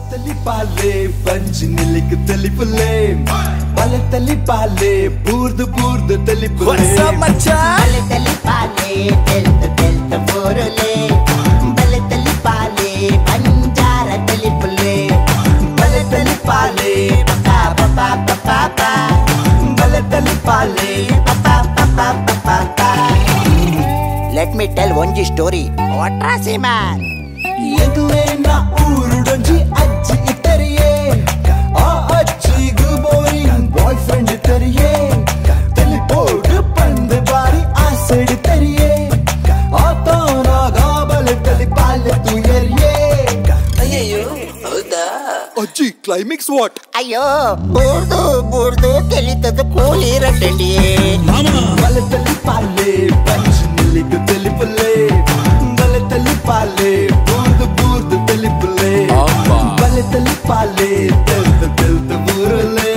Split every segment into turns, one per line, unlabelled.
ಬಲತಲಿ ಬಂಜಿನಿಲಿಕ್ ತಲಿಪುಲೆ ಬಲತಲಿ ಪಾಲೆ ಬೂರ್ದು ಬೂರ್ದು ತಲಿಪುಲೆ
ಬಲತಲಿ ಪಾಲೆ ತೆಲ್ತ ತೆಲ್ತ ಬೋರುಲೆ ಬಲತಲಿ ಪಾಲೆ ಬಂಜಾರ ತಲಿಪುಲೆ
ಬಲತಲಿ ಪಾಲೆ
ಪಾ ಪಾ ಪಾ ಪಾ
ಬಲತಲಿ ಪಾಲೆ
ಪಾ ಪಾ ಪಾ ಪಾ. Let me tell ಒಂಜಿ ಸ್ಟೋರಿ. ವಾಟ್ರಾಸಿ ಮ್ಯಾನ್
ಎಂಕ್ಲೇನ ಊರುಡೊಂಜಿ ಅಜ್ಜಿ ಇತ್ತರಿಯೇ ಆ ಅಜ್ಜಿಗು ಬೋರಿಂಗ್ ಬಾಯ್ ಫ್ರೆಂಡ್ ಇತ್ತರಿಯೇ ತಲಿಪೋಡು ಪಂದು ಬಾರಿ ಆಸೆಡು ತರಿಯೇ ಆತನ ಗಾಬಲ ತಲಿಪಾಲೆ ತುಯರಿಯೇ.
ಅಯ್ಯಯ್ಯೋ ಹೌದಾ
ಅಜ್ಜಿ ಕ್ಲೈಮ್ಯಾಕ್ಸ್ what?
ಅಯ್ಯೋ ಬೂರ್ದು ಬೂರ್ದು ತೆಲಿತದ ಕೂಲಿ ರಡ್ಡಿ.
ಬಲತಲಿ ಪಾಲೆ ಬಂಜಿನಿಲಿಕ್ ತಲಿಪುಲೆ ಬಲತಲಿ ಪಾಲೆ ಬೂರ್ದು ಬೂರ್ದು ತಲಿಪುಲೆ ಬಲತಲಿ ಪಾಲೆ ತೆಲ್ತ ತೆಲ್ತ ಬೂರುಲೆ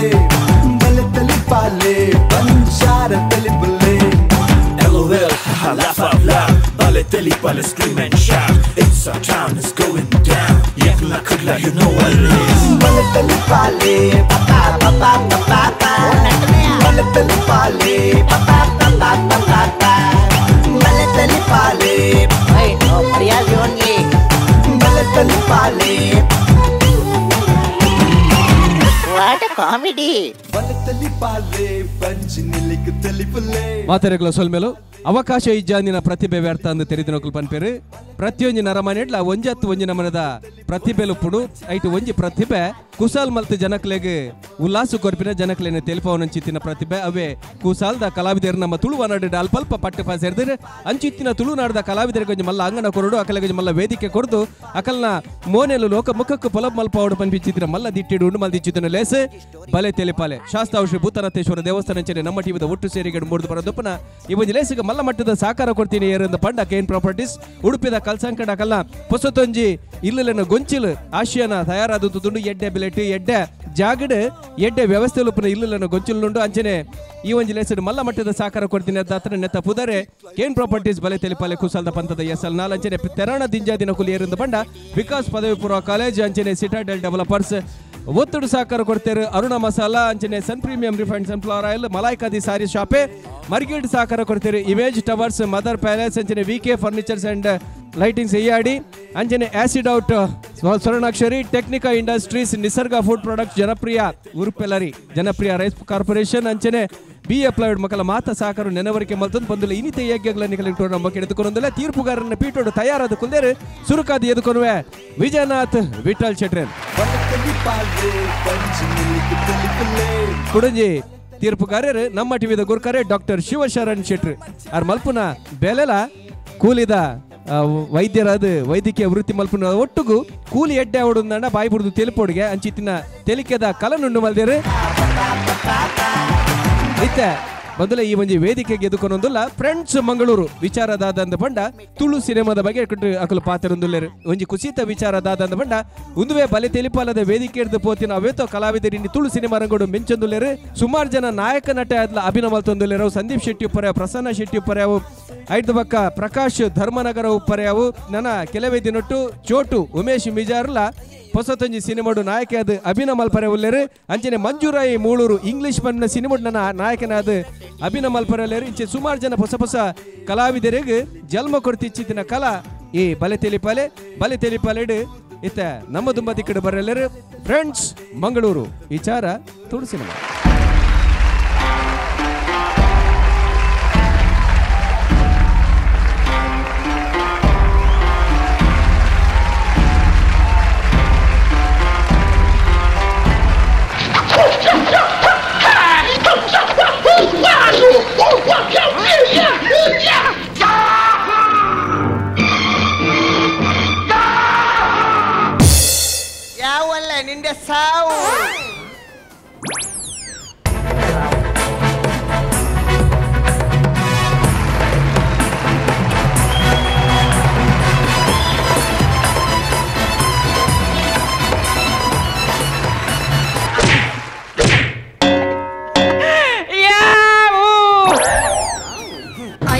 ಬಲತಲಿ ಪಾಲೆ ಬಂಜಾರ ತಲಿಪುಲೆ.
LOL, haha, laugh out loud. Balotelli, Bale, scream and shout. It's our town, it's going down. Yakla kudla, you know what it is.
ಬಲತಲಿ ಪಾಲೆ
ಪಾ ಪಾ ಪಾ ಪಾ
ಬಲತಲಿ ಪಾಲೆ
ಪಾ ಪಾ ಪಾ ಪಾ
ಬಲತಲಿ ಪಾಲೆ
ನೋ ಮರ್ಯಾದೆ ಓನ್ಲಿ
ಬಲತಲಿ ಪಾಲೆ.
What comedy.
ಬಲತಲಿ ಪಾಲೆ ಬಂಜಿನಿಲಿಕ್ ತಲಿಪುಲೆ.
ಮಾತೆರೆಗಳ ಸೊಲ್ಮೇಲು ಅವಕಾಶ ಇಜ್ಜಾಂದಿನ ಪ್ರತಿಭೆ ವ್ಯರ್ಥ ಅಂದು ತೆರೆದಿನಕುಲು ಪನ್ಪೇರು. ಪ್ರತಿಯೊಂಜಿ ನರಮನೆಡ್ಲ ಒಂಜತ್ತು ಒಂಜಿ ನಮನದ ಪ್ರತಿಭೆ ಲುಪ್ಪುಡು ಐಟು ಒಂಜಿ ಪ್ರತಿಭೆ ಕುಸಾಲ್ ಮಲ್ತು ಜನಕ್ಲೆಗ್ ಉಲ್ಲಾಸು ಕೊರ್ಪಿನ ಜನಕ್ಲೆನ ತೆಲಿಪವನಂಚಿತ್ತಿನ ಪ್ರತಿಭೆ ಅವೇ ಕುಸಾಲ್ದ ಕಲಾವಿದರು ನಮ್ಮ ತುಳುವನಾಡು ಅಲ್ಪಲ್ಪ ಪಟ್ಟು ಪಾಸೇರ್ದಿರು ಅಂಚಿತ್ತಿನ ತುಳುನಾಡದ ಕಲಾವಿದರಿಗೆ ಒಂಜಿ ಮಲ್ಲ ಅಂಗಣ ಕೊರಡು ಅಕಲೆಗೆ ಒಂಜಿ ಮಲ್ಲ ವೇದಿಕೆ ಕೊರದು ಅಕಲ್ನ ಮೋನೆಲು ಲೋಕ ಮುಖಕ್ಕೂ ಪೊಲಬ್ ಮಲ್ಪಾವಡು ಪನ್ಪಿಚ್ಚಿತ್ತಿನ ಮಲ್ಲ ದಿಟ್ಟಿಡು ಉಂಡು ಮಲ್ದಿಚ್ಚಿತ್ತಿನ ಲೇಸ್ ಬಲೆ ತೆಲಿಪಾಲೆ. ಶಾಸ್ತಾವ್ ಶ್ರೀ ಭೂತನಾಥೇಶ್ವರ ದೇವಸ್ಥಾನ ಅಂಚನೆ ನಮ್ಮ ಟಿವಿದ ಒಟ್ಟು ಸೇರಿಗಡು ಮೂಡ್ದು ಬರೋದಪ್ಪನ ಈ ಒಂಜಿ ಲೇಸಿಗೆ ಮಲ್ಲ ಮಟ್ಟದ ಸಾಕಾರ ಕೊಡ್ತೀನಿ ಏರಿಂದ ಪಂಡ ಕೇನ್ ಪ್ರಾಪರ್ಟೀಸ್ ಉಡುಪಿದ ಕಲ್ಸಂಕಡ ಕಲ್ಲ ಪೊಸತೊಂಜಿ ಇಲ್ಲನ ಗೊಂಚಿಲು ಆಶಿಯನ ತಯಾರಾದಂತುಂಡು ಎಡ್ಡೆ ಬಿಲೆಟ್ ಎಡ್ಡೆ ಜಾಗಡ್ ಎಡ್ಡೆ ವ್ಯವಸ್ಥೆ ಉಪ್ಪುನ ಇಲ್ಲನ ಗೊಂಚಿಲುಂಡು ಅಂಚನೆ ಈ ಒಂಜಿ ಲೇಸಡ್ ಮಲ್ಲ ಮಟ್ಟದ ಸಾಕಾರ ಕೊಡ್ತೀನಿ ಅದಾತ್ರ ನೆತ್ತ ಪುದರೆ ಕೇನ್ ಪ್ರಾಪರ್ಟೀಸ್ ಬಲೆ ತೆಲಿಪಾಲೆ ಕುಸಾಲ್ದ ಪಂತದ ಎಸ್ ಎಲ್ ನಾಲ್ ಅಂಚನೆ ತೆರಾಣ ದಿಂಜಾದಿನ ಕುಲಿ ಏರಿಂದ ಬಂಡ ವಿಕಾಸ್ ಪದವಿ ಪೂರ್ವ ಕಾಲೇಜ್ ಅಂಚನೆ ಸಿಟಾಡೆಲ್ ಡೆವಲಪರ್ಸ್ ಒತ್ತಡು ಸಾಕಾರ ಕೊಡ್ತೇರು ಅರುಣ ಮಸಾಲಾ ಅಂಚನೆ Sun premium refined sunflower oil ಮಲಾಯ್ಕಾದಿ ಸಾರಿ ಶಾಪೆ ಮರ್ಗಿಡ್ ಸಾಕಾರ ಕೊಡ್ತೇರು ಇಮೇಜ್ ಟವರ್ಸ್ ಮದರ್ ಪ್ಯಾಲೇಸ್ ಅಂಚನೆ V K furnitures and lightings Eyyadi ಅಂಚನೆ acid out Swarnakshari Technica industries Nisarga food product Janapriya ಉರುಪೆಲರಿ ಜನಪ್ರಿಯ ರೈಸ್ ಕಾರ್ಪೊರೇಷನ್ ಅಂಚನೆ ಬಿ ಅಪ್ಲೈಡ್ ಮಕ್ಕಳ ಮಾತ ಸಾಕರು ನೆನವರಿಕೆ ಮಲ್ತಂದು ಬಂದಿಲ್ಲ ಇನ್ನಿತ ಯಜ್ಞಗಳನ್ನು ನಮ್ಮ ಎದುಕೊಂದಿಲ್ಲ ತೀರ್ಪುಗಾರನ ಪೀಠೋಡು ತಯಾರಾದ ಕುಂದೇರು ಸುರುಕಾದಿ ಎದುಕೊನುವೆ ವಿಜಯನಾಥ್ ವಿಠಲ್ ಶೆಟ್ರೇನ್
ಬಲತಲಿ ಪಾಲೆ ಬಂಜಿನಿಲಿಕ್ ತಲಿಪುಲೆ.
ಕುಡಂಜಿ ತೀರ್ಪುಗಾರರು ನಮ್ಮ ಟಿವಿದ ಗುರುಕಾರೆ ಡಾಕ್ಟರ್ ಶಿವಶರಣ್ ಶೆಟ್ರು ಆರ್ ಮಲ್ಪುನ ಬೆಲೆಲ ಕೂಲಿದ ವೈದ್ಯರಾದ ವೈದ್ಯಕೀಯ ವೃತ್ತಿ ಮಲ್ಪುನ ಒಟ್ಟುಗು ಕೂಲಿ ಎಡ್ಡೆ ಅವಡುಂದಣ್ಣ ಬಾಯಿ ಬುಡ್ದು ತೆಲಿಪೋಡಿಗೆ ಅಂಚಿತ್ತಿನ ತೆಲಿಕೆದ ಕಲನುಂಡು ಮಲ್ದೇರು ಇತ್ತೆ ಮೊದಲ ಈ ಒಂಜಿ ವೇದಿಕೆಗೆ ಎದುಕೊಂದಲ್ಲ ಫ್ರೆಂಡ್ಸ್ ಮಂಗಳೂರು ವಿಚಾರದಾದಂದ ಬಂಡ ತುಳು ಸಿನಿಮಾದ ಬಗ್ಗೆ ಅಕಲು ಪಾತ್ರೊಂದುಲ್ಲೇರು ಒಂಜಿ ಕುಸಿತ ವಿಚಾರದಾದಂದ ಬಂಡ ಉಂದುವೆ ಬಲೆ ತೆಲಿಪಾಲದ ವೇದಿಕೆ ಹಿಡಿದು ಪೋತಿನ ಅವೇತೋ ಕಲಾವಿದರಿನಿ ತುಳು ಸಿನಿಮಾ ರಂಗೋಡು ಮಿಂಚೊಂದುಲ್ಲೇರು ಸುಮಾರು ಜನ ನಾಯಕ ನಟ ಆದ್ಲ ಅಭಿನಯ ಮಲ್ತೊಂದುಲ್ಲೇರು ಸಂದೀಪ್ ಶೆಟ್ಟಿ ಉಪ್ಪರ್ಯಾವು ಪ್ರಸನ್ನ ಶೆಟ್ಟಿ ಉಪ್ಪರ್ಯಾವು ಐದು ಬಕ್ಕ ಪ್ರಕಾಶ್ ಧರ್ಮನಗರ ಉಪ್ಪರ್ಯಾವು ನನ್ನ ಕೆಲವೇ ದಿನೊಟ್ಟು ಚೋಟು ಉಮೇಶ್ ಮಿಜಾರ್ಲ ಹೊಸತೊಂಜಿ ಸಿನಿಮಾಡು ನಾಯಕಿಯಾದ ಅಭಿನಯ ಮಲ್ಪರೆ ಉಲ್ಲೇರು ಅಂಚನೆ ಮಂಜುರಾಯಿ ಮೂಳೂರು ಇಂಗ್ಲಿಷ್ ಬಣ್ಣ ಸಿನಿಮಾಡು ನನ್ನ ನಾಯಕನಾದ ಅಭಿನಯ ಮಲ್ಪರೆ ಉಲ್ಲೇರು ಇಂಚೆ ಸುಮಾರು ಜನ ಹೊಸ ಹೊಸ ಕಲಾವಿದರಿಗೆ ಜನ್ಮ ಕೊಡ್ತಿಚ್ಚಿತ್ತಿನ ಕಲಾ ಈ ಬಲೆ ತೆಲಿಪಾಲೆ ಬಲೆ ತೆಲಿಪಾಲೆಡು ಇತ್ತ ನಮ್ಮ ದುಂಬ ದಿಕ್ಕಡು ಬರಲೇರು ಫ್ರೆಂಡ್ಸ್ ಮಂಗಳೂರು ವಿಚಾರ ತುಳು ಸಿನಿಮಾ.
ಯಾವಲ್ಲ ನಿಂದೆ ಸಾವು.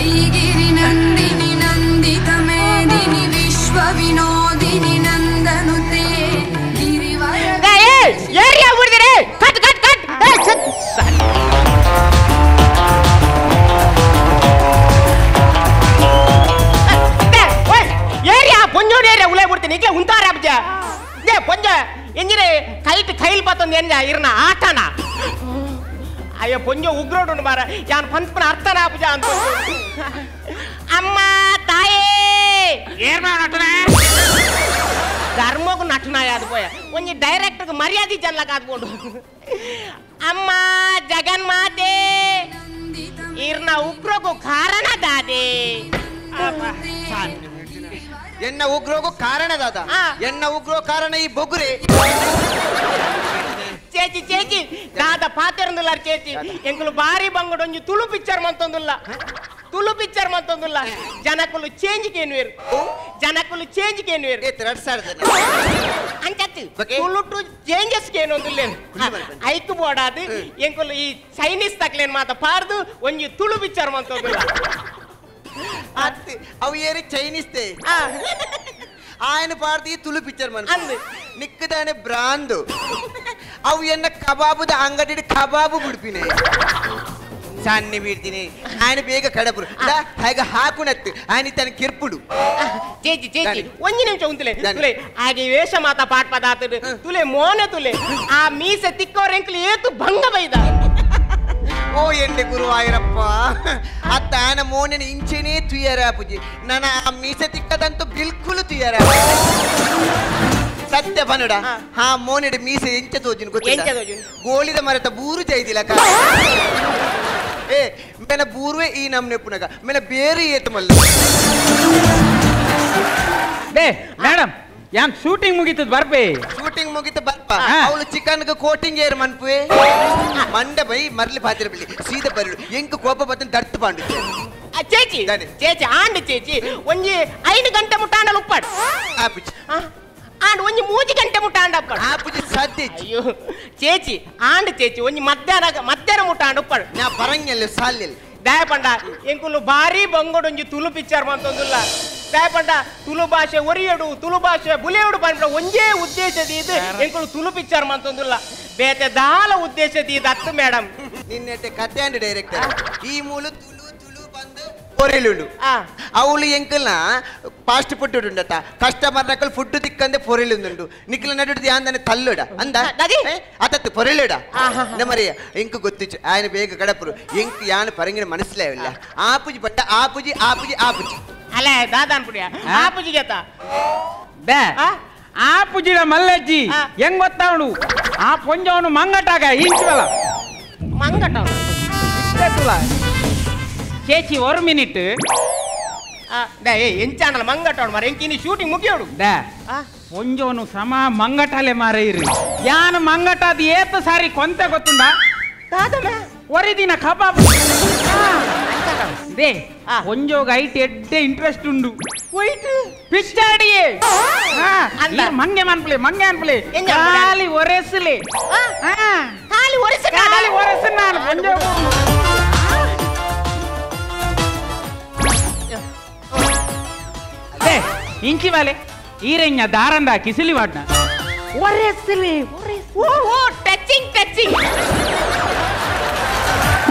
ಐಗಿರಿ ನಂದಿನಿ ನಂದಿತ ಮೇದಿನಿ ವಿಶ್ವ ವಿನೋದಿನಿ ನಂದನುತೆ ಗಿರಿವ ಜೇ ಪೊಂಜ ಎಂಜಿರೆ ಕೈಟ್ ಕೈಲ್ ಪತ್ತೊಂದು ಎಂಜ ಇರ್ನ ಆಟನ ಅಯ್ಯೋ ಪೊಂಜ ಉಗ್ರೋಡು ಮಾರ ಯಾನ್ ಪಂಪನ ಅರ್ಥನ ಆಪುಜ ಅಂತ ಅಮ್ಮ ತಾಯೇ
ಏರ್ಮ ನಟನೆ
ಧರ್ಮಗೂ ನಟನ ಯಾದು ಪೋಯ ಒಂಜಿ ಡೈರೆಕ್ಟರ್ಗೆ ಮರ್ಯಾದೆ ಜನ್ಲಕ್ ಆದ್ಕೊಂಡು ಅಮ್ಮ ಜಗನ್ಮಾತೆ ಇರ್ನ ಉಗ್ರೋಗು ಕಾರಣ ದಾದೆ
ಎನ್ನ ಉಗ್ರೋಗು ಕಾರಣ ದಾದ ಎನ್ನ ಉಗ್ರೋ ಕಾರಣ ಈ ಬೊಗುರೆ
ಚೇಚಿ ಚೇಚಿ ದಾದ ಪಾತೆರಂದುಲ್ಲಾರ ಚೇಚಿ ಎಂಕುಲು ಬಾರಿ ಬಂಗಡು ಒಂಜಿ ತುಳು ಪಿಕ್ಚರ್ ಮಂತೊಂದುಲ್ಲ ತುಳು ಪಿಕ್ಚರ್ ಮಂತೊಂದುಲ್ಲ ಜನಕುಲು ಚೇಂಜ್ ಕೇನ್ವೇರು ಜನಕುಲು ಚೇಂಜ್ ಕೇನ್ವೇರು ಅಂಚತ್ತು ತುಳು ಟು ಚೇಂಜಸ್ ಕೇನೊಂದುಲ್ಲೇನು ಐಕ್ ಬೋಡಾದು ಎಂಕುಲು ಈ ಚೈನೀಸ್ ತಕ್ಲೇನು ಮಾತ ಪಾರ್ದು ಒಂಜಿ ತುಳು ಪಿಕ್ಚರ್ ಮಂತೊಂದುಲ್ಲ
ಅವು ಏರಿ ಚೈನೀಸ್ ఆయన పాడితే ತುಳು ಪಿಕ್ಚರ್ ಮನ್ ನಿಕ್ಕದಾನೆ ಬ್ರಾಂದು ಅವು ಎನ್ನ ಕಬಾಬುದ ಅಂಗಡಿ ಕಬಾಬು ಬಿಡ್ಪಿನಿ ಸಣ್ಣ ಬೀಡ್ತೀನಿ ఆయన ಬೇಗ ಕಡಪುರು ಹಾಗೆ ಹಾಕುನತ್ತು ఆయన ತನ್ನ ಕಿರ್ಪುಡು
ಚೇಚಿ ಚೇಚಿ ಒಂಜಿ ನಿಮಿಷ ಉಂತುಲೆ ತುಲೆ ಹಾಗೆ ವೇಷ ಮಾತ ಪಾಟ್ ಪದಾತುಡು ತುಲೆ ಮೋನೆ ತುಲೆ ಆ ಮೀಸೆ ತಿಕ್ಕೋರೆಂಕ್ಲು ಏತು ಭಂಗ ಬೈದ
ಓ ಎಂಡೆ ಗುರುವಾಯೂರಪ್ಪ ಅತ್ತ ಆನ ಮೋನಿನ ಇಂಚೆನೇ ತುಯ್ಯಾರ ಪೂಜಿ ನನ್ನ ಆ ಮೀಸೆ ತಿಕ್ಕದಂತೂ ಬಿಲ್ಕುಲ್ ತುಯ್ಯಾರ ಸತ್ಯ ಬನುಡ ಹಾ ಮೋನಿಡ ಮೀಸೆ ಎಂಚ ತೋಜಿನ ಗೊತ್ತಿಲ್ಲ ಗೋಳಿದ ಮರತ ಬೂರು ಜೈದಿಲ್ಲ ಏ ಮೇನ ಬೂರ್ವೆ ಈ ನಮ್ನೆ ಪುನಗ ಮೇನ ಬೇರೆ ಏತು ಮಲ್ಲ
ಡೇ ಮೇಡಮ್ ಯಾನ್ ಶೂಟಿಂಗ್ ಮುಗೀತದ ಬರ್ಪೆ
ಶೂಟಿಂಗ್ ಮುಗಿತ ಬರ್ಪ ಅವಳು ಚಿಕನ್ ಕೋಟಿಂಗ್ ಏರ್ ಮನ್ಪುವೆ ಮಂಡ ಬೈ ಮರ್ಲಿ ಪಾತಿರ ಬಿಳಿ ಸೀದ ಬರಡು ಎಂಕ್ ಕೋಪ ಬತ್ತನ ದರ್ತ್ ಪಾಂಡು
ಚೇಚಿ ಚೇಚಿ ಆಂಡ್ ಚೇಚಿ ಒಂಜಿ 5 ಗಂಟೆ ಮುಟ್ಟಾಂಡಲ ಉಪ್ಪಾಡು
ಆಪುಜಿ
ಆಂಡ್ ಒಂಜಿ 3 ಗಂಟೆ ಮುಟ್ಟಾಂಡ ಉಪ್ಪಾಡು
ಆಪುಜಿ ಸಾಧ್ಯ
ಅಯ್ಯೋ ಚೇಚಿ ಆಂಡ್ ಚೇಚಿ ಒಂಜಿ ಮಧ್ಯಾಹ್ನ ಮಧ್ಯಾಹ್ನ ಮುಟ್ಟಾಂಡ ಉಪ್ಪಾಡು
ನಾ ಬರಂಗಿಲ್ಲ ಸಾಲಿಲ್ಲ
ದಾಯಪಂಡ ಎಂಕುಲು ಭಾರಿ ಬಂಗೋಡೊಂಜಿ ತುಳು ಪಿಕ್ಚರ್ ಮಂತೊಂದುಲ್ಲ ದಾಯಪಂಡ ತುಳು ಭಾಷೆ ಒರಿಯಡು ತುಳು ಭಾಷೆ ಬುಲೆಯಡು ಪಂಡ ಒಂಜೇ ಉದ್ದೇಶದ ಇದು ಎಂಕುಲು ತುಳು ಪಿಕ್ಚರ್ ಮಂತೊಂದುಲ್ಲ ಬೇತೆ ದಾಲ ಉದ್ದೇಶದ ಇದು ಅತ್ತು ಮೇಡಮ್
ನಿನ್ನೆಟ್ಟೆ ಕತೆ ಅಂಡ್ ಡೈರೆಕ್ಟರ್ ಈ ಮೂಲು ತುಳು ತುಳು ಬಂದು ಪೊರೆಲುಂಡು ಅವಳು ಎಂಕಲ್ನ ಫಾಸ್ಟ್ ಫುಡ್ ಉಂಡತ ಕಸ್ಟಮರ್ ನಕಲ್ ಫುಡ್ ತಿಕ್ಕಂದೆ ಪೊರೆಲುಂದುಂಡು ನಿಕ್ಲ ನಡುಡು ಯಾಂದನೆ ತಲ್ಲುಡ ಅಂದ ಅತತ್ತು ಪೊರೆಲುಡ ನಮ್ಮರಿ ಎಂಕು ಗೊತ್ತಿಚ್ಚು ఆయన ಬೇಗ ಕಡಪುರು ಎಂಕು ಯಾನು ಪರಂಗಿನ ಮನಸ್ಸಲೇ ಇಲ್ಲ ಆಪುಜಿ ಪಟ್ಟ ಆಪುಜಿ ಆಪುಜಿ ಆಪುಜಿ
ಅಲ್ಲ ದಾದಾನ್ ಪುಡಿಯ ಆಪುಜಿ ಗೆತ
they ಆಪುಜಿಡ ಮಲ್ಲಜ್ಜಿ ಹೆಂಗ್ ಗೊತ್ತಾವನು ಆ ಪೊಂಜವನು ಮಂಗಟಾಗ ಇಂಚುವಲ್ಲ
ಮಂಗಟ
ಚೇಚಿ ஒரு ಮಿನಿಟ್
ಎಂಚಾಣಲ ಮಂಗಟವನು ಮಾರ ಎಂಕಿನಿ ಶೂಟಿಂಗ್ ಮುಗಿಯೋಡು
they ಪೊಂಜೋನು ಸಮ ಮಂಗಟಾಲೆ ಮಾರೈರಿ ಯಾನು ಮಂಗಟಾದ ಏತ ಸಾರಿ ಕೊಂತೆ ಗೊತ್ತುಂಡ ಒರಿ ದಿನ ಕಬಾಬ್ they ಪೊಂಜೋಗ ಐಟ್ ಎಡ್ಡೆ ಇಂಟ್ರೆಸ್ಟ್ ಉಂಡು ಪಿಚ್ಚಾಡಿಯೇ ಮಂಗೆ ಮನ್ಪಲೆ ಮಂಗೆ ಅನ್ಪಲೆ ಖಾಲಿ ಒರೆಸಲೆ
ಖಾಲಿ ಒರೆಸ
ಖಾಲಿ ಒರೆಸ ನಾನು ಪೊಂಜೋಗ ಇಂಚಿ ವಾಲೆ ಈರೆಂಜ ದಾರಂದ ಕಿಸಿಲಿ ವಾಡ್ನ
ಒರೆಸಲಿ ಓ ಓ ಟಚಿಂಗ್ ಟಚಿಂಗ್.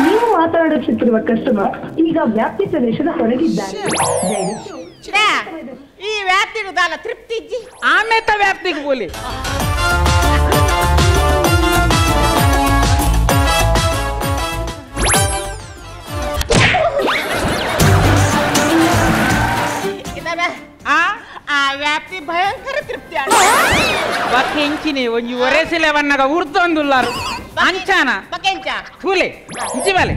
ನೀವು ಮಾತನಾಡುತ್ತಿರುವ ಕಸ್ಟಮರ್ ಈಗ ವ್ಯಾಪ್ತಿ ಪ್ರದೇಶದ ಹೊರಗಿದ್ದಾರೆ.
ಈ ವ್ಯಾಪ್ತಿ ದಾಲ ತೃಪ್ತಿ ಇಜ್ಜಿ
ಆಮೇತ ವ್ಯಾಪ್ತಿಗೆ ಬೋಲಿ.
ಆ ವ್ಯಾಪ್ತಿ ಭಯಂಕರ ತೃಪ್ತಿ
ಬಕ್ಕೆಂಚಿನಿ ಒಂಜಿ ಒರೆಸಿಲೆ ವನ್ನಗ ಉರ್ದೊಂದುಲ್ಲಾರು ಅಂಚಾನ
ಬಕ್ಕೆಂಚ
ಥೂಲೆ ಇಂಚಿ ಬಾಲೆ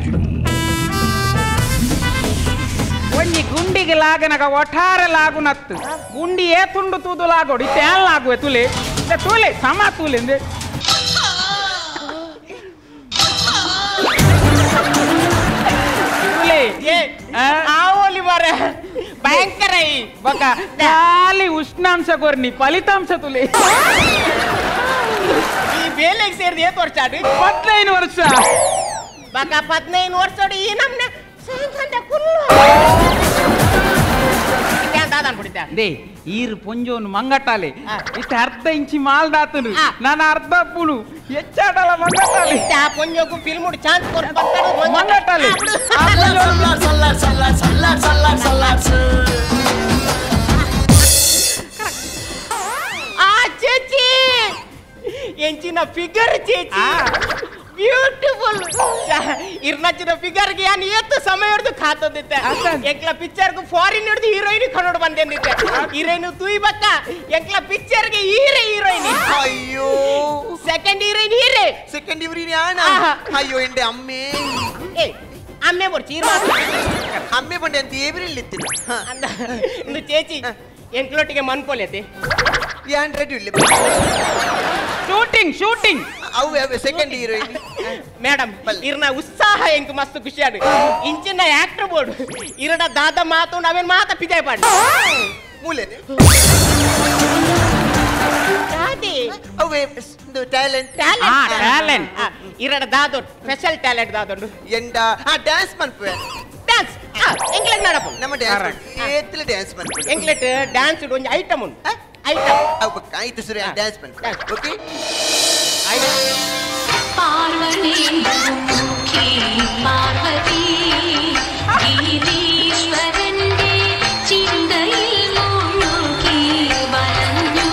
ಒಂಜಿ ಗುಂಡಿಗೆ ಲಾಗನಗ ಒಠಾರೆ ಲಾಗುನತ್ತು ಗುಂಡಿ ಏ ತುಂಡು ತೂದು ಲಾಗೋಡು ಇತ್ತೆ ಏನ್ ಲಾಗುವೆ ತುಲೆ ತೂಲೆ ಸಮ ತೂಲೆ ಅಂದೆ
ಆವೋಲಿ ಮಾರೆ ಭಯಂಕರ
ಬಕ ಖಾಲಿ ಉಷ್ಣಾಂಶ ಕೊರ್ನಿ ಫಲಿತಾಂಶ ತುಲೆ.
ಈ ಬೇಲೆಗೆ ಸೇರಿದ ಏತ್ ವರ್ಷ
15 ವರ್ಷ
ಬಕ 15 ವರ್ಷ ಈ ನಮ್ನೆ ಸಾಯಂಕಾಲ ಕುಲ್ಲು
they ಈರು ಪೊಂಜೋನು ಮಂಗಟಾಲೆ ಇತ್ತ ಅರ್ಧ ಇಂಚಿ ಮಾಲ್ದಾತನು ನಾನು ಅರ್ಧ ಪುಣು ಹೆಚ್ಚಾಡಲ ಮಂಗಟಾಲೆ
ಆ ಪೊಂಜೋಗು ಫಿಲ್ಮ್ ಚಾನ್ಸ್ ಕೊಟ್ಟು
ಮಂಗಟಾಲೆ
ಆ ಚೇಚಿ ಎಂಚಿನ ಫಿಗರ್ ಚೇಚಿ ಬ್ಯೂಟಿಫುಲ್ ಇರ್ನಚ್ಚಿನ ಫಿಗರ್ ಗೆ ಯಾನ್ ಏತ್ ಸಮಯ ಹಿಡ್ದು ಕಾತೊಂದಿತ್ತೆ ಎಂಕ್ಲ ಪಿಕ್ಚರ್ ಗೂ ಫಾರಿನ್ ಹಿಡ್ದು ಹೀರೋಯಿನ್ ಕನ್ನಡ ಬಂದೆಂದಿತ್ತೆ ಹೀರೋಯಿನ್ ತೂಯ್ ಬಕ್ಕ ಎಂಕ್ಲ ಪಿಕ್ಚರ್ ಗೆ ಹೀರೆ ಹೀರೋಯಿನ್
ಅಯ್ಯೋ
ಸೆಕೆಂಡ್ ಹೀರೋಯಿನ್ ಹೀರೆ
ಸೆಕೆಂಡ್ ಹೀರೋಯಿನ್ ಯಾನ ಅಯ್ಯೋ ಎಂಡೆ ಅಮ್ಮೆ
ಏ ಅಮ್ಮೆ ಬರ್ಚಿ
ಅಮ್ಮೆ ಬಂಡೆ ಅಂತ ಏಬ್ರಿಲ್ ಇತ್ತಿನ
ಇಂದು ಚೇಚಿ ಎಂಕ್ಲೊಟ್ಟಿಗೆ ಮನ್ಪೊಲೆತಿ
ಯಾನ್ ರೆಡಿ ಇಲ್ಲ
ಶೂಟಿಂಗ್ ಶೂಟಿಂಗ್
ಅವು ಸೆಕೆಂಡ್ ಹೀರೋಯಿನ್
ಮೇಡಮ್ ಇರ್ನ ಉತ್ಸಾಹ ಎಂಕ್ ಮಸ್ತ್ ಖುಷಿ ಆಡು ಇಂಚಿನ ಆಕ್ಟರ್ ಬೋರ್ಡ್ ಇರಡ ದಾದ ಮಾತು ನಾವೇನ್ ಮಾತ ಪಿದಾಯ ಪಾಡು
ಮೂಲೆನೆ
ದಾದಿ
ಅವೇ ಟ್ಯಾಲೆಂಟ್
ಟ್ಯಾಲೆಂಟ್ ಟ್ಯಾಲೆಂಟ್ ಇರಡ ದಾದೋ ಸ್ಪೆಷಲ್ ಟ್ಯಾಲೆಂಟ್ ದಾದೊಂಡು
ಎಂಡ ಆ ಡ್ಯಾನ್ಸ್ ಮನ್ಪೆ
ಡ್ಯಾನ್ಸ್ ಎಂಕ್ಲೆಟ್ ನಡಪು
ನಮ್ಮ ಡ್ಯಾನ್ಸ್ ಏತ್ಲ ಡ್ಯಾನ್ಸ್ ಮನ್ಪೆ
ಎಂಕ್ಲೆಟ್ ಡ್ಯಾನ್ಸ್ ಒಂಜಿ ಐಟಮ್ ಉಂಡು ಐಟಮ್
ಅವು ಕಾಯ್ತು ಸುರಿ ಡ್ಯಾನ್ಸ್ ಮನ್ಪೆ ಓಕೆ
ಪಾರ್ವತಿ ಮುಖಿ ಪಾರ್ವತಿ ഗിരീശ്വരന്റെ ചിന്തയിൽ മുഴുകി വലഞ്ഞു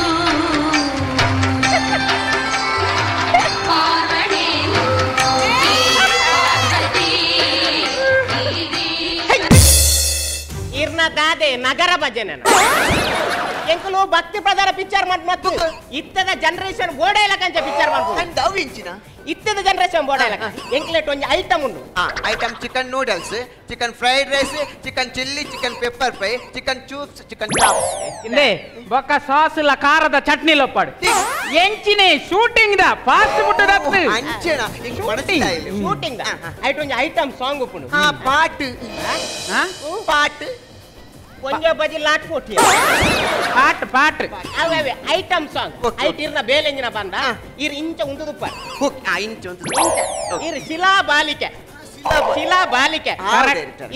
പാർവതി പാർവതി
ಇರ್ನ ದಾದೆ ನಗರ ಭಜನೆ ಎಂಕುಲು ಭಕ್ತಿ ಪ್ರಧಾನ ಪಿಕ್ಚರ್ ಮತ್ತು ಇತ್ತದ ಜನರೇಷನ್ ಬೋರ್ಡ್ ಇಲ್ಲ ಕಂಚ ಪಿಕ್ಚರ್
ಅಂಡ್ ಅವು ಇಂಚಿನ
ಇತ್ತದ ಜನರೇಷನ್ ಬೋರ್ಡ್ ಇಲ್ಲ ಎಂಕ್ಲೆಟ್ ಒಂಜಿ ಐಟಮ್ ಉಂಡು
item chicken noodles chicken fried rice chicken chilli chicken pepper fry chicken chops chicken chops
ಇಂದೆ ಬೊಕ್ಕ ಸಾಸ್ ಇಲ್ಲ ಖಾರದ ಚಟ್ನಿ ಲೊಪ್ಪಾಡು ಎಂಚಿನೆ ಶೂಟಿಂಗ್ the fast ಫುಡ್ ದತ್ತು
ಅಂಚೆನ
ಶೂಟಿಂಗ್ ಶೂಟಿಂಗ್ the ಐಟ್ ಒಂಜಿ ಐಟಮ್ ಸಾಂಗ್ ಉಪ್ಪುಂಡು
ಹಾ ಪಾಟ್ ಪಾಟ್
ಒಂಜ ಬಜಿ ಲಾಟ್ ಕೋಟಿ
ಪಾಟ್ ಪಾಟ್
ಅವೇ ಅವೇ ಐಟಮ್ ಸಾಂಗ್ ಐಟ್ ಇರ್ನ ಬೇಲೆಂಜಿನ ಬಂದ ಇರ್ ಇಂಚ ಉಂಟುದುಪ್ಪ
ಇಂಚ
ಇರ್ ಶಿಲಾ ಬಾಲಿಕೆ ಶಿಲಾ ಬಾಲಿಕೆ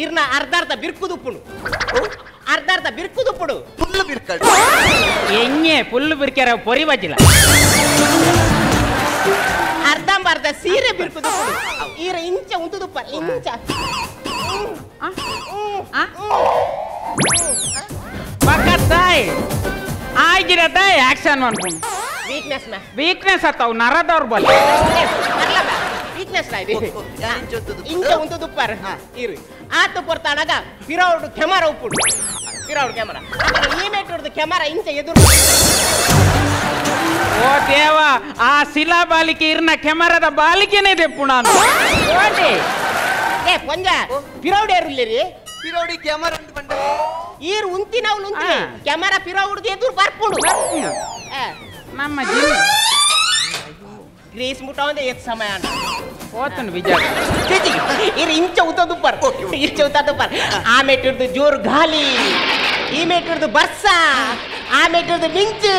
ಇರ್ನ ಅರ್ಧ ಅರ್ಧ ಬಿರ್ಕುದುಪ್ಪುಡು ಅರ್ಧ ಅರ್ಧ ಬಿರ್ಕುದುಪ್ಪುಡು
ಫುಲ್ ಬಿರ್ಕಡು
ಎಣ್ಣೆ ಫುಲ್ ಬಿರ್ಕ್ಯಾರ ಪೊರಿ ಬಜ್ಜಿಲ್ಲ
ಅರ್ಧಂಬರ್ಧ ಸೀರೆ ಬಿರ್ಕುದುಪ್ಪುಡು ಇರ್ ಇಂಚ ಉಂಟುದುಪ್ಪ ಇಂಚ
ಪಕ್ಕತ್ತಾಯ್ ಆಗಿರತ್ತಾಯ್ ಆಕ್ಷನ್ ಅನ್ಕೊಂಡು
ವೀಕ್ನೆಸ್ ಮಾ
ವೀಕ್ನೆಸ್ ಆತಾವ್ ನರದವ್ರ ಬಲ್
ವೀಕ್ನೆಸ್ ಇಂಚ ಉಂಟು ದುಪ್ಪಾರ ಇರು ಆತು ಪೊರ್ತಾನಾಗ ಪಿರೌಡು ಕೆಮರ ಉಪ್ಪುಡು ಪಿರೌಡು ಕೆಮರ ಈ ಮೇಟುಡ್ದು ಕೆಮರ ಇಂಚ ಎದುರು
ಓ ದೇವ ಆ ಶಿಲಾ ಬಾಲಿಕೆ ಇರ್ನ ಕೆಮರದ ಬಾಲಿಕೆನೇ ದೆಪ್ಪು ನಾನು
ಏ ಪೊಂಜ ಪಿರೌಡು ಏರುಲ್ಲೇರಿ
ಪಿರೌಡಿ ಕ್ಯಾಮರಾ ಉಂಟು ಬಂಡ
ಈರ್ ಉಂತಿನವ್ಲು ಉಂತಿ ಕ್ಯಾಮರಾ ಪಿರೌಡ್ದು ಎದುರು ಬರ್ಪುಡು
ನಮ್ಮ ಜೀವ
ಗ್ರೀಸ್ ಮುಟ್ಟ ಒಂದೇ ಎತ್ ಸಮಯ ಅಣ್ಣ
ಹೋತನು ವಿಜಯ
ಇರ್ ಇಂಚ ಉತ್ತದುಪ್ಪರ್ ಇಂಚ ಉತ್ತದುಪ್ಪರ್ ಆ ಮೇಟಿಡ್ದು ಜೋರು ಗಾಲಿ ಈ ಮೇಟಿಡ್ದು ಬರ್ಸ ಆ ಮೇಟಿಡ್ದು ಮಿಂಚು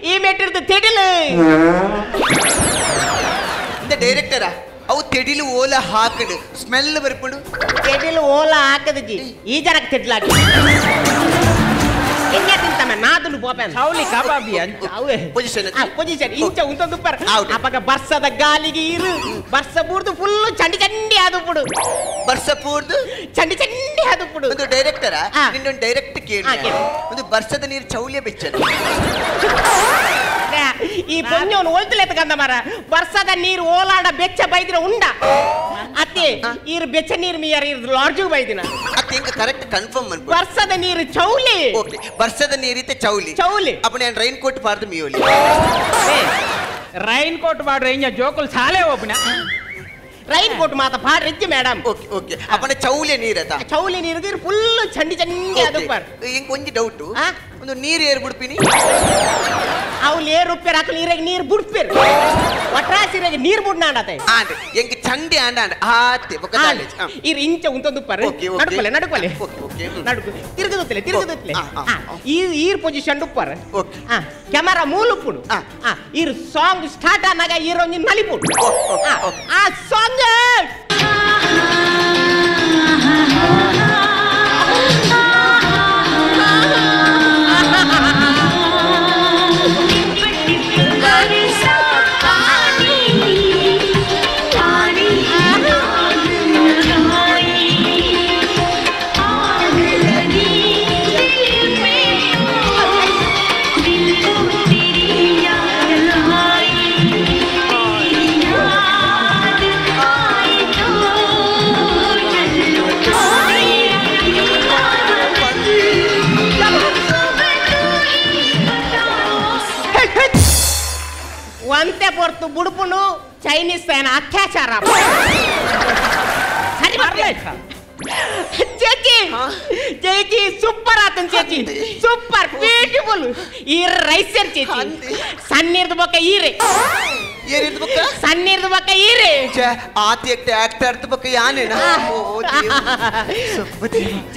ಈ ಮೇಟಿಡ್ದು ತೆಡಿಲು
ಇಂದ ಡೈರೆಕ್ಟರಾ ಅವು ತೆಡಿಲು ಓಲ ಹಾಕಡು ಸ್ಮೆಲ್ ಬರ್ಪುಡು
ತೆಡಿಲು ಓಲ ಹಾಕದಜಿ ಈ ಜನಕ್ಕೆ ತೆಡ್ಲಾಗಿ ಎಣ್ಣೆ ತಿಂತಮ್ಮ ನಾದುಲು ಬೋಪನ್
ಚೌಲಿ ಕಬಾಬಿ ಅಂತ
ಅವೇ
ಪೊಸಿಷನ್
ಪೊಸಿಷನ್ ಇಂಚ ಉಂತೊಂದು ಅಪಗ ಬರ್ಸದ ಗಾಲಿಗೆ ಇರು ಬರ್ಸ ಪೂರ್ದು ಫುಲ್ ಚಂಡಿ ಚಂಡಿ ಆದುಪುಡು
ಬರ್ಸ ಪೂರ್ದು
ಚಂಡಿ ಚಂಡಿ ಆದುಪುಡು
ಒಂದು ಡೈರೆಕ್ಟರ ನಿನ್ನೊಂದು ಡೈರೆಕ್ಟ್ ಕೇಳಿ ಒಂದು ಬರ್ಸದ ನೀರು ಚೌಲಿಯ ಬೆಚ್ಚದ
ಈ ಪೊಂಜೋನು ಒಲ್ತುಲೆತ್ತ ಕಂದ ಮರ ಬರ್ಸದ ನೀರು ಓಲಾಡ ಬೆಚ್ಚ ಬೈದಿನ ಉಂಡ ಅತ್ತೆ ಈರು ಬೆಚ್ಚ ನೀರು ಮೀಯರ್ ಇರ್ ಲಾಡ್ಜು ಬೈದಿನ
ಅತ್ತೆ ಇಂಕ ಕರೆಕ್ಟ್ ಕನ್ಫರ್ಮ್ ಅನ್ಬೋದು
ಬರ್ಸದ ನೀರು ಚೌಲಿ
ಓಕೆ ಬರ್ಸದ ನೀರಿತ್ತೆ ಚೌಲಿ
ಚೌಲಿ
ಅಪ್ಪ ನಾನು rain coat ಪಾರ್ದು ಮೀಯೋಲಿ
rain coat border ಇಂಜ ಜೋಕುಲ್ ಸಾಲೆ ಒಬ್ಬನ
ರೈನ್ ಕೋಟ್ ಮಾತ ಪಾಡ್ರಿಜ್ಜಿ ಮೇಡಮ್
ಓಕೆ ಓಕೆ ಅಪ್ಪನ ಚೌಲೆ ನೀರತ
ಚೌಲಿ ನೀರು ಫುಲ್ ಚಂಡಿ ಚಂಡಿ ಅದು
ಇಂಕ ಒಂಜಿ ಡೌಟ್ ಒಂದು ನೀರು ಏರ್ ಬಿಡ್ಪಿನಿ
ಅವ್ಲು ಏರ್ ಉಪ್ಪೇರ್ ಅಕಲ್ ನೀರಾಗ ನೀರು ಬುಡ್ಪೇರ್ ಒಟ್ರಾಸಿರಾಗ ನೀರು ಬುಡ್ನಾಡತೆ
ಆಂಡ್ ಎಂಕ್ ಚಂಡಿ ಆಂಡ ಆಂಡ್ ಆತೆ ಬೊಕ
ಇರ್ ಇಂಚ ಉಂತೊಂದು ಉಪ್ಪರ್ ನಡುಪಲೆ ನಡುಪಲೆ ನಡುಕು ತಿರುಗುದುತ್ತಲೆ ತಿರುಗುದುತ್ತಲೆ ಈ ಈರ್ ಪೊಸಿಷನ್ ಉಪ್ಪರ್ ಕ್ಯಾಮರಾ ಮೂಲ ಉಪ್ಪುಡು ಈರ್ ಸಾಂಗ್ ಸ್ಟಾರ್ಟ್ ಆನಾಗ ಈರ್ ಒಂಜಿ ನಲಿಪುಡು ಆ ಸಾಂಗ್
दिल को तेरी याद आई।
ಒಂತೆ ಪೊರ್ತು ಬುಡುಪುನು ಚೈನೀಸ್ ಅತ್ಯಾಚಾರ ಸರಿ ಚೇಚಿ ಚೇಚಿ ಸೂಪರ್ ಆತನ್ ಚೇಚಿ ಸೂಪರ್ ಬ್ಯೂಟಿಫುಲ್ ಈ ರೈಸರ್ ಚೇಚಿ ಸಣ್ಣೀರ್ದು ಬೊಕ್ಕ ಈರೆ ಸಣ್ಣೀರ್ದು ಬೊಕ್ಕ ಈರೆ
ಆತಿ ಆಕ್ಟರ್ ಬೊಕ್ಕ ಯಾನೇನ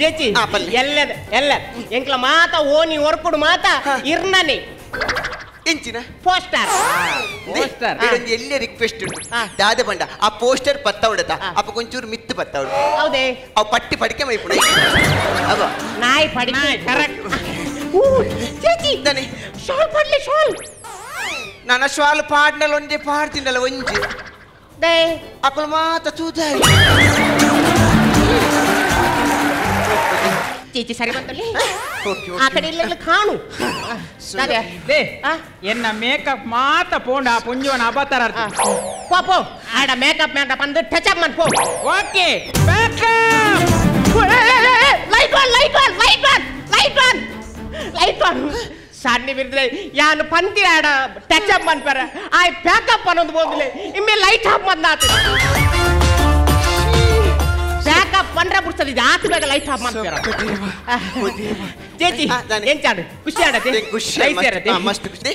ಚೇಚಿ ಎಲ್ಲ ಎಲ್ಲ ಎಂಕ್ಲ ಮಾತ ಓನಿ ಒರ್ಕುಡು ಮಾತ ಇರ್ನನೆ
ಎಂಚಿನ
ಪೋಸ್ಟರ್
ಪೋಸ್ಟರ್ ಇದೊಂದು ಎಲ್ಲೇ ರಿಕ್ವೆಸ್ಟ್ ಉಂಟು ದಾದ ಬಂಡ ಆ ಪೋಸ್ಟರ್ ಪತ್ತ ಉಡತ ಅಪ್ಪ ಕೊಂಚೂರು ಮಿತ್ತು ಪತ್ತ ಉಂಟು
ಹೌದೇ
ಅವು ಪಟ್ಟಿ ಪಡಿಕೆ ಮೈಪುಣ ಅವ
ನಾಯಿ ಪಡಿಕೆ ಕರೆಕ್ಟ್ ಚೇಚಿ ಶಾಲ್ ಪಡ್ಲಿ ಶಾಲ್
ನನ್ನ ಶಾಲ್ ಪಾಡ್ನಲ್ಲ ಒಂಜೆ ಪಾಡ್ತಿನಲ್ಲ ಒಂಜಿ
they
ಅಕುಲು ಮಾತ ತೂದಾಯಿ
ಚೇಚಿ ಸರಿ ಬಂತಲ್ಲಿ ಆ ಕಡೆ ಇಲ್ಲ ಕಾಣು
ಎನ್ನ ಮೇಕಪ್ ಮಾತ ಪೋಂಡ ಆ ಪುಂಜೋನ ಅಬತಾರ
ಪೋ ಪೋ ಆಡ ಮೇಕಪ್ ಮೇಕಪ್ ಅಂದು ಟಚ್ ಅಪ್ ಮನ್ ಪೋ
okay makeup
light on light on light on light on light on ಸಣ್ಣ ಬಿರ್ದ್ರೆ ಯಾನು ಪಂತಿ ಆಡ ಟಚ್ ಅಪ್ ಮನ್ಪರ ಆಯ್ ಪ್ಯಾಕಪ್ ಅನ್ನೋದು ಬೋದ್ಲೆ ಇಮ್ಮೆ ಲೈಟ್ ಆಫ್ ಬಂದಾತ ಪ್ಯಾಕಪ್ ಪಂಡ್ರ ಬುಡ್ಸದ ಇದು ಆತು ಬೇಗ ಲೈಟ್ ಆಫ್ ಮಾಡ್ತಾರ ಚೇಚಿ ಎಂಚಾಡು ಖುಷಿ ಆಡತೆ
ಖುಷಿ ಮಸ್ತ್ ಖುಷಿ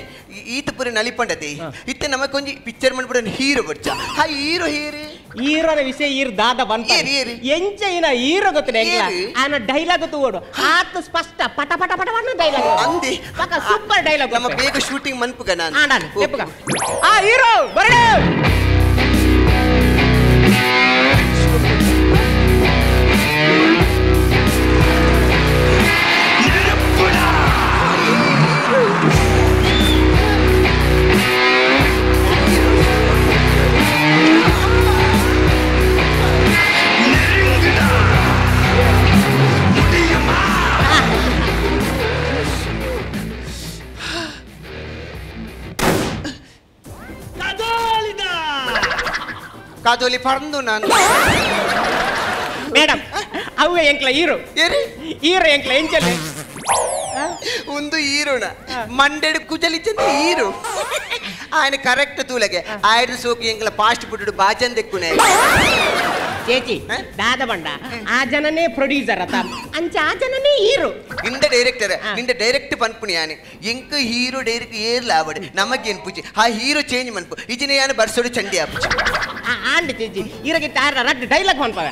ಈತ ಪುರಿ ನಲಿಪಂಡತೆ ಇತ್ತೆ ನಮಕ್ ಒಂಜಿ ಪಿಕ್ಚರ್ ಮನ್ಪುಡ ಹೀರೋ ಬಡ್ಚ ಹಾ ಹೀರೋ ಹೀರಿ
ಹೀರೋನ ವಿಷಯ ಈರ್ ದಾದ ಬಂತ ಎಂಚ ಇನ ಹೀರೋ ಗೊತ್ತಿಲ್ಲ ಆನ ಡೈಲಾಗ್ ತೂವಡು ಆತ ಸ್ಪಷ್ಟ ಪಟ ಪಟ ಪಟ ಪಟ ಡೈಲಾಗ್
ಅಂದಿ
ಪಕ್ಕ ಸೂಪರ್ ಡೈಲಾಗ್
ನಮ್ಮ ಬೇಗ ಶೂಟಿಂಗ್ ಮನ್ಪುಗ ನಾನು
ಆಡಾನ ಆ ಹೀರೋ ಬರಡು
ಕಾದೋಲಿ ಪರಂದು ನಾನು
ಮೇಡಮ್ ಅವೇ ಎಂಕ್ಲ ಹೀರೋ ಹೀರೋ ಎಂಕ್ಲ ಎಂಚಲ್ಲಿ
ಒಂದು ಹೀರೋಣ ಮಂಡೆಡು ಕುಜಲಿ ಚಂದ ಹೀರೋ ఆయన ಕರೆಕ್ಟ್ ತೂಲಗೆ ಆಯ್ದು ಸೋಕಿ ಎಂಕ್ಲ ಫಾಸ್ಟ್ ಫುಡ್ ಬಾಜನ್ ದೆಕ್ಕುನೆ
ಚೇಚಿ ದಾದ ಬಂಡ ಆ ಜನನೇ ಪ್ರೊಡ್ಯೂಸರ್ ಅತ ಅಂಚ ಆ ಜನನೇ ಹೀರೋ
ಇಂದ ಡೈರೆಕ್ಟರ್ ನಿಂದ ಡೈರೆಕ್ಟ್ ಪನ್ಪುಣಿ ಯಾನೆ ಎಂಕ್ ಹೀರೋ ಡೈರೆಕ್ಟ್ ಏರ್ಲ ಆವಡೆ ನಮಗೇನ್ ಪೂಜೆ ಆ ಹೀರೋ ಚೇಂಜ್ ಮನ್ಪು ಇಜಿನ ಯಾನೆ ಬರ್ಸೋಡು ಚಂಡಿ ಆಪುಜಿ
ಆಂಡ್ ಚೇಚಿ ಇರಗೆ ತಾರ ರಡ್ ಡೈಲಾಗ್ ಮನ್ಪವ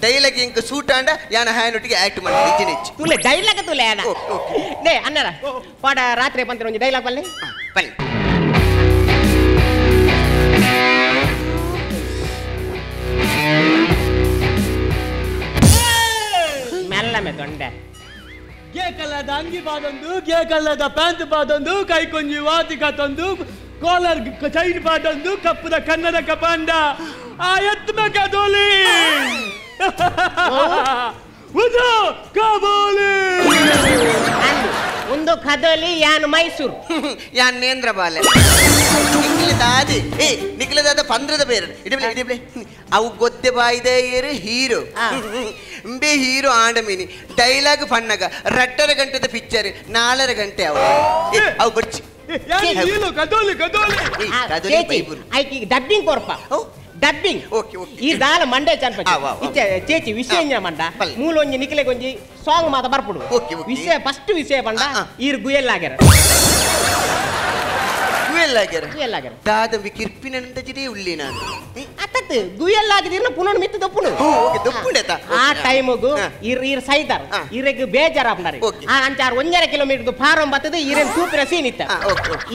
ಡೈಲಾಗ್ ಎಂಕ್ ಸೂಟ್ ಆಂಡ ಯಾನ ಹ್ಯಾನೊಟ್ಟಿಗೆ ಆಕ್ಟ್ ಮನ್ಪು ಇಜಿನ ಹೆಚ್ಚು
ತುಲೆ ಡೈಲಾಗ್ ತುಲೆ ಆನ ನೇ ಅಣ್ಣರ ಪಾಡ ರಾತ್ರಿ ಬಂದ್ರೆ ಒಂಜಿ ಡೈಲಾಗ್ ಬಲ್ಲೆ
ಬಲ್ಲೆ
ಮೆಲ್ಲಮೆ ದೊಂಡೆ
ಗೇಕಲ್ಲದ ಅಂಗಿ ಬಾದೊಂದು ಗೇಕಲ್ಲದ ಪ್ಯಾಂಟ್ ಬಾದೊಂದು ಕೈ ಕೊಂಜಿ ವಾತಿ ಕತ್ತೊಂದು ಕಾಲರ್ ಚೈನ್ ಬಾದೊಂದು ಕಪ್ಪುದ ಕನ್ನಡ ಕಪಾಂಡ ಆ ಎತ್ಮ ಕದೋಲಿ ಕಬೋಲಿ
ಒಂದು ಕದೋಲಿ ಯಾನು ಮೈಸೂರು
ಯಾನ್ ನೇಂದ್ರ ಬಾಲೆ ನಿಖಿಲ ದಾದಿ ಏ ನಿಖಿಲ ದಾದ ಪಂದ್ರದ ಬೇರೆ ಇಡಬ್ಲೆ ಇಡಬ್ಲೆ ಅವು ಗೊತ್ತೆ ಬಾಯ್ದೆ ಏರು ಹೀರೋ ಇಂಬೆ ಹೀರೋ ಆಂಡ ಮೀನಿ ಡೈಲಾಗ್ ಪಣ್ಣಗ ರಟ್ಟರ ಗಂಟೆದ ಪಿಕ್ಚರ್ 4.5 ಗಂಟೆ ಅವು ಅವು ಬರ್ಚಿ
ಕದೋಲಿ ಕದೋಲಿ
ಡಬ್ಬಿಂಗ್ ಕೊರ್ಪ ಡಬ್ಬಿಂಗ್ ಈ ದಾಲ ಮಂಡೆ ಚನ್ಪ ಚೇಚಿ ವಿಷಯ ಮಂಡ ಮೂಲೊಂಜಿ ನಿಖಿಲೆ ಗೊಂಜಿ ಸಾಂಗ್ ಮಾತ ಬರ್ಪುಡು ವಿಷಯ ಫಸ್ಟ್ ವಿಷಯ ಬಂಡ ಈರ್ ಗುಯಲ್ ಆಗ್ಯಾರ ಗುಯಲ್ ಆಗ್ಯಾರ
ದಾದ ಕಿರ್ಪಿನಂತ ಜಿಡಿ ಉಳ್ಳಿ ನಾನು
ಅತ್ತತ್ ಗುಯಲ್ ಆಗಿದಿರ್ನ ಪುನಃ ಮಿತ್ತು ದಪ್ಪುನು ಆ ಟೈಮಗು ಇರ್ ಇರ್ ಸೈತಾರ ಇರೆಗ್ ಬೇಜಾರಾಪ್ನಾರಿ ಆ ಅಂಚಾರ್ 1.5 ಕಿಲೋಮೀಟರ್ ಫಾರಂ ಬತ್ತದ ಈರೇನ್ ತೂಪಿನ ಸೀನ್ ಇತ್ತ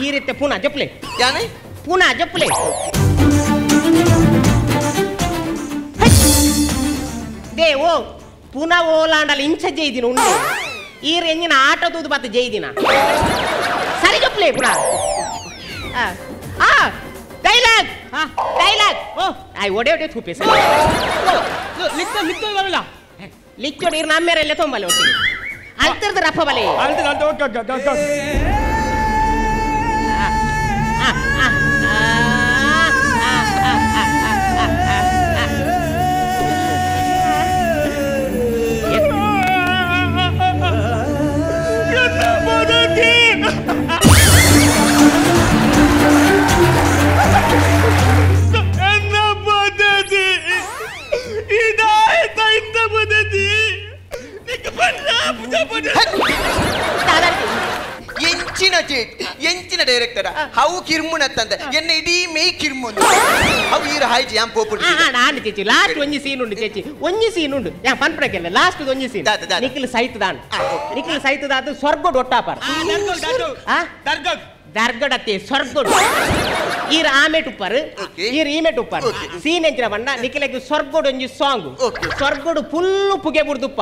ಈ ರೀತಿ ಪುನಃ ಜಪ್ಲೆ ಪುನಃ ಜಪ್ಲೆ they ಓ ಪುನಃ ಓಲಾಂಡಲ್ಲಿ ಇಂಚ ಜೈದಿನ ಉಂಡು ಈರ್ ಎಂಜಿನ ಆಟೋ ತೂದು ಬತ್ತ ಜೈದಿನ ಸರಿ ಜಪ್ಲೆ ಪುನಃ ಆ ಡೈಲಾಗ್ ಡೈಲಾಗ್ ಓ ಆಯ್ ಒಡೆ ಒಡೆ ಥೂಪೆ ಸರ್
ಲಿಕ್ಕ ಲಿಕ್ಕ ಬರಲ್ಲ
ಲಿಚ್ಚೋಡು ಇರ್ ನಮ್ಮೇರೆಲ್ಲ ತೊಂಬಲೆ ಒಟ್ಟಿಗೆ ಅಲ್ತಿರ್ದು ರಪ್ಪ ಬಲೆ
ಅಲ್ತಿರ್ದು.
ಅವು ಕಿರ್ಮುನತ್ತಂತ ಎನ್ನ ಇಡೀ ಮೇ ಕಿರ್ಮುಂದು ಅವು ಈರು ಹಾಯ್ಜಿ ಯಾನ್ ಪೋಪುಡು
ನಾನು ಚೇಚಿ ಲಾಸ್ಟ್ ಒಂಜಿ ಸೀನ್ ಉಂಡು ಚೇಚಿ ಒಂಜಿ ಸೀನ್ ಉಂಡು ಯಾ ಪನ್ಪಡಕ್ಕೆಲ್ಲ ಲಾಸ್ಟ್ ಒಂಜಿ ಸೀನ್ ನಿಖಿಲ್ ಸೈತದಾನ್ ನಿಖಿಲ್ ಸೈತದಾದ ಸ್ವರ್ಗೋಡು ಒಟ್ಟಾಪಾರ ದರ್ಗಡತ್ತೆ ಸ್ವರ್ಗೋಡು ಈರ್ ಆಮೇಟ್ ಉಪ್ಪಾರು ಈರ್ ಈಮೇಟ್ ಉಪ್ಪಾರು ಸೀನ್ ಎಂಚಿನ ಬಣ್ಣ ನಿಖಿಲಗೆ ಸ್ವರ್ಗೋಡು ಒಂಜಿ ಸಾಂಗ್ ಸ್ವರ್ಗೋಡು ಫುಲ್ಲು ಪುಗೆ ಬುಡ್ದುಪ್ಪ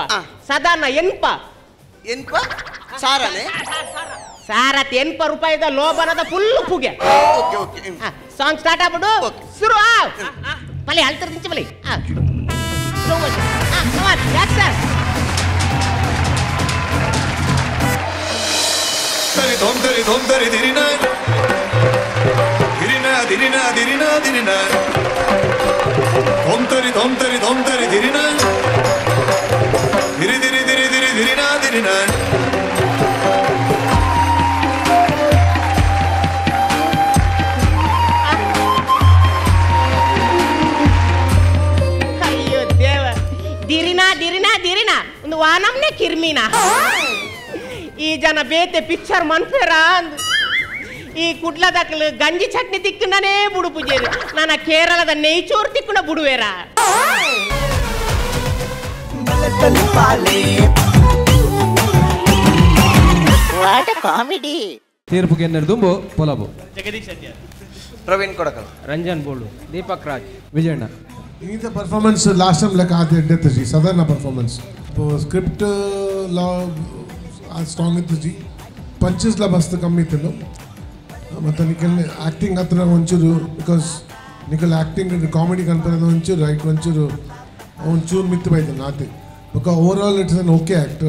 ಸದಾನ ಎನ್ಪ
ಎನ್ಪ ಸಾರನೆ
ಸಾರತ್ ಎನ್ಪ ರೂಪಾಯಿದ ಲೋಬನದ ಫುಲ್ಲು ಪುಗೆ ಸಾಂಗ್ ಸ್ಟಾರ್ಟ್ ಆಗ್ಬಿಡು ಶುರು ಪಲೆ ಅಳ್ತರ ನಿಂಚ ಪಲೆ
ತರಿ ತೋಂ ತರಿ ದಿರಿನ ದಿರಿನ ದಿರಿನ ದಿರಿನ ದಿರಿನ ತೋಂ ತರಿ ತೋಂ ತರಿ ತೋಂ ತರಿ ದಿರಿನ ದಿರಿ ದಿರಿ ದಿರಿ ದಿರಿ ದಿರಿನ ದಿರಿನ
ಅಯ್ಯೋ ದೇವ ದಿರಿನ ದಿರಿನ ದಿರಿನ ಒಂದು ವಾನಮ್ನೆ ಕಿರ್ಮಿನ ಈ ಜನ ಬೇತೆ ಪಿಕ್ಚರ್ ಮನ್ಪೇರ ಅಂದು ಈ ಕುಡ್ಲದಕ್ಕಲು ಗಂಜಿ ಚಟ್ನಿ ತಿಕ್ಕುನನೇ ಬುಡು ಪೂಜೆರು ನನ್ನ ಕೇರಳದ ನೆಯ್ಚೋರು ತಿಕ್ಕುನ ಬುಡುವೇರ
ಕಾಮಿಡಿ
ತೀರ್ಪುಗೆ ದುಂಬು ಪೊಲಬು
ಜಗದೀಶ್ ಶೆಟ್ಟಿ,
ಪ್ರವೀಣ್ ಕೊಡಕಲ್,
ರಂಜನ್ ಬೋಳು, ದೀಪಕ್ ರಾಜ್,
ವಿಜಯಣ್ಣ.
ಈತ performance last time ಲೆಕ್ಕ ಆತ ಎಡ್ಡೆತ್ತಜಿ ಸಾಧಾರಣ ಪರ್ಫಾರ್ಮೆನ್ಸ್ ಸ್ಕ್ರಿಪ್ಟ್ ಲಾ ಸ್ಟ್ರಾಂಗ್ ಇತ್ತು ಪಂಚಸ್ ಲ ಮಸ್ತ್ ಕಮ್ಮಿ ಇತ್ತು ಮತ್ತು ನಿಖಲ್ ಆ್ಯಕ್ಟಿಂಗ್ ಹತ್ರ ಒಂಚೂರು because Nikhil acting comedy ಕನ್ಪರದ ಒಂಚೂರು ರೈಟ್ ಒಂಚೂರು ಒಂಚೂರು ಮಿತ್ತು ಬೈತಾನೆ ಆತೆ because overall it's an okay act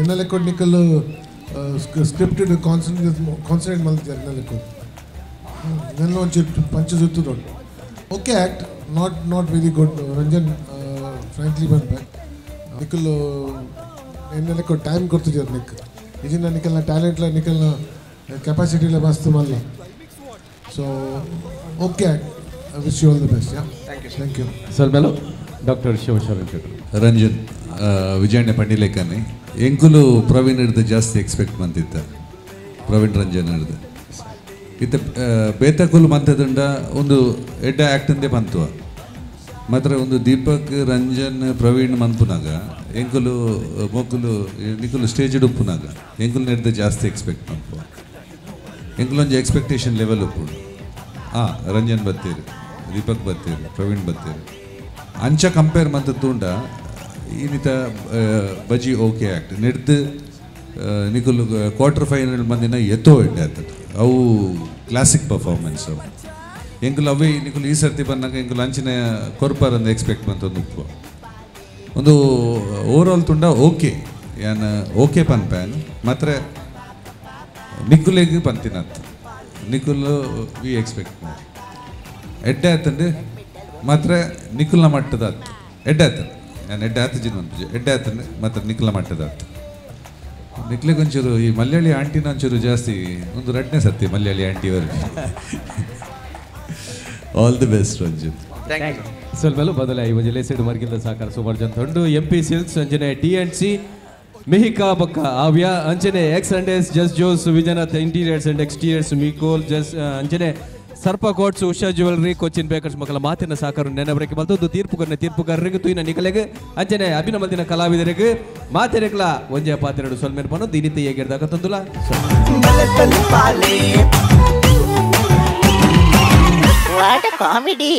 ಎನ್ನ ಲೆಕ್ಕ ನಿಖಲ್ scripted concentrate concentrate ಮಲ್ತಿದ್ದಾರೆ ಎನ್ನ ಲೆಕ್ಕ ನನ್ನ ಒಂಚೂರು ಪಂಚಸ್ ಇತ್ತು ದೊಡ್ಡ okay act not not very good Ranjan frankly ಬಂದ ನಿಖಲ್ ಎನ್ನ ಲೆಕ್ಕ ಟೈಮ್ ಕೊಡ್ತಿದ್ದಾರೆ ನಿಕ್ ಇದನ್ನ ನಿಖಲ್ನ ಟ್ಯಾಲೆಂಟ್ಲ ನಿಖಲ್ನ ಕೆಪಾಸಿಟಿಲ ಮಸ್ತ್ ಮಲ್ಲ so okay I wish you all the best. Yeah thank you.
ಸೊಲ್ಮೆಲು doctor Shivasharan Shetty.
Ranjan Vijayanna ಪಂಡಿಲೇಖನೆ ಎಂಕುಲು ಪ್ರವೀಣ್ ಹಿಡ್ದು ಜಾಸ್ತಿ ಎಕ್ಸ್ಪೆಕ್ಟ್ ಮಂತಿತ್ತ ಪ್ರವೀಣ್ ರಂಜನ್ ಹಿಡ್ದು ಇತ್ತ ಬೇತಕುಲು ಮಂತದುಂಡ ಒಂದು ಎಡ್ಡ ಆ್ಯಕ್ಟಂದೇ ಬಂತುವ ಮಾತ್ರ ಒಂದು ದೀಪಕ್ ರಂಜನ್ ಪ್ರವೀಣ್ ಮನ್ಪುನಾಗ ಎಂಕುಲು ಮೊಕ್ಕುಲು ನಿಕುಲು ಸ್ಟೇಜ್ ಉಪ್ಪುನಾಗ ಎಂಕುಲು ನೆಡ್ದು ಜಾಸ್ತಿ ಎಕ್ಸ್ಪೆಕ್ಟ್ ಮನ್ಪುವ ಎಂಕುಲು ಒಂಜಿ ಎಕ್ಸ್ಪೆಕ್ಟೇಷನ್ ಲೆವೆಲ್ ಉಪ್ಪುಂಡು. ಹಾಂ ರಂಜನ್ ಬತ್ತೀರು, ದೀಪಕ್ ಬತ್ತೀರು, ಪ್ರವೀಣ್ ಬತ್ತೀರು ಅಂಚ ಕಂಪೇರ್ ಮಂತ ತೂಂಡ ಇನ್ನಿತ ಬಜಿ ಓಕೆ ಆ್ಯಕ್ಟ್ ನೆಡ್ದು ನಿಕುಲು ಕ್ವಾರ್ಟರ್ ಫೈನಲ್ ಮಂದಿನ ಎತ್ತೋ ಎಡ್ಡೆ ಆಗ್ತದೆ ಅವು ಕ್ಲಾಸಿಕ್ ಪರ್ಫಾರ್ಮೆನ್ಸ್ ಅವು ಎಂಕುಲು ಅವೇ ನಿಕುಲು ಈ ಸರ್ತಿ ಬಂದಾಗ ಎಂಕುಲು ಅಂಚಿನ ಕೊರ್ಪಾರಂದು ಎಕ್ಸ್ಪೆಕ್ಟ್ ಮಂತೊಂದು ಉಪ್ಪು ಒಂದು ಓವರ್ ಆಲ್ ತುಂಡ ಓಕೆ ಯಾನ್ ಓಕೆ ಪನ್ಪ್ಯಾನ್ ಮಾತ್ರ ನಿಕುಲೆಗ್ ಪಂತಿನತ್ ನಿಕುಲು ವಿ ಎಕ್ಸ್ಪೆಕ್ಟ್ ಮಾಡಿ ಎಡ್ಡೆ ಆತಂಡು ಮಾತ್ರ ನಿಕುಲ್ನ ಮಟ್ಟದ ಆತು ಎಡ್ಡೆ ಆತಂಡು ನಾನು ಎಡ್ಡೆ ಆತ ಜಿನ್ ಒಂದು ಎಡ್ಡೆ ಆತಂಡು ಮಾತ್ರ ನಿಕುಲ್ನ ಮಟ್ಟದ ಆತು ನಿಕ್ಲೆಗ್ ಒಂಚೂರು ಈ ಮಲಯಾಳಿ ಆಂಟಿನ ಒಂಚೂರು ಜಾಸ್ತಿ ಒಂದು ರಡ್ನೇ ಸತ್ಯ Malayali ಆಂಟಿಯವರಿಗೆ. All the best Ranjan.
Thank you.
ಸೊಲ್ಮೆಲು ಬದಲ ಈ ಒಂಜಿ ಲೇಸೆಡ್ ಮರ್ಗಿಲ್ದ ಸಹಕಾರ ಸುಮಾರು ಜನ ತೊಂಡು M P silks ಅಂಚನೆ T and C Mihika ಬೊಕ್ಕ ಆವ್ಯ ಅಂಚನೆ X and S just Jose Vijayanath interiors and exteriors ಮಿಕೋಲ್ ಜಸ್ ಅಂಚನೆ ಸರ್ಪ coats Usha jewellery Cochin bakers ಮಕ್ಕಳ ಮಾತಿನ ಸಹಕಾರ ನೆನಬರಕ್ಕೆ ಬಲ್ತದ್ದು ತೀರ್ಪುಗನ್ನ ತೀರ್ಪುಗಾರರಿಗೆ ತೂಯಿನ ನಿಕಲೆಗೆ ಅಂಚನೆ ಅಭಿನಮಲ್ದಿನ ಕಲಾವಿದರಿಗೆ ಮಾತೆರೆಗ್ಲ ಒಂಜೆ ಪಾತೆರಡು ಸೊಲ್ಮೇರ್ ಬನ್ನು ದಿನಿತ ಹೇಗಿರ್ದಾಗ ತಂದುಲ.
What a comedy.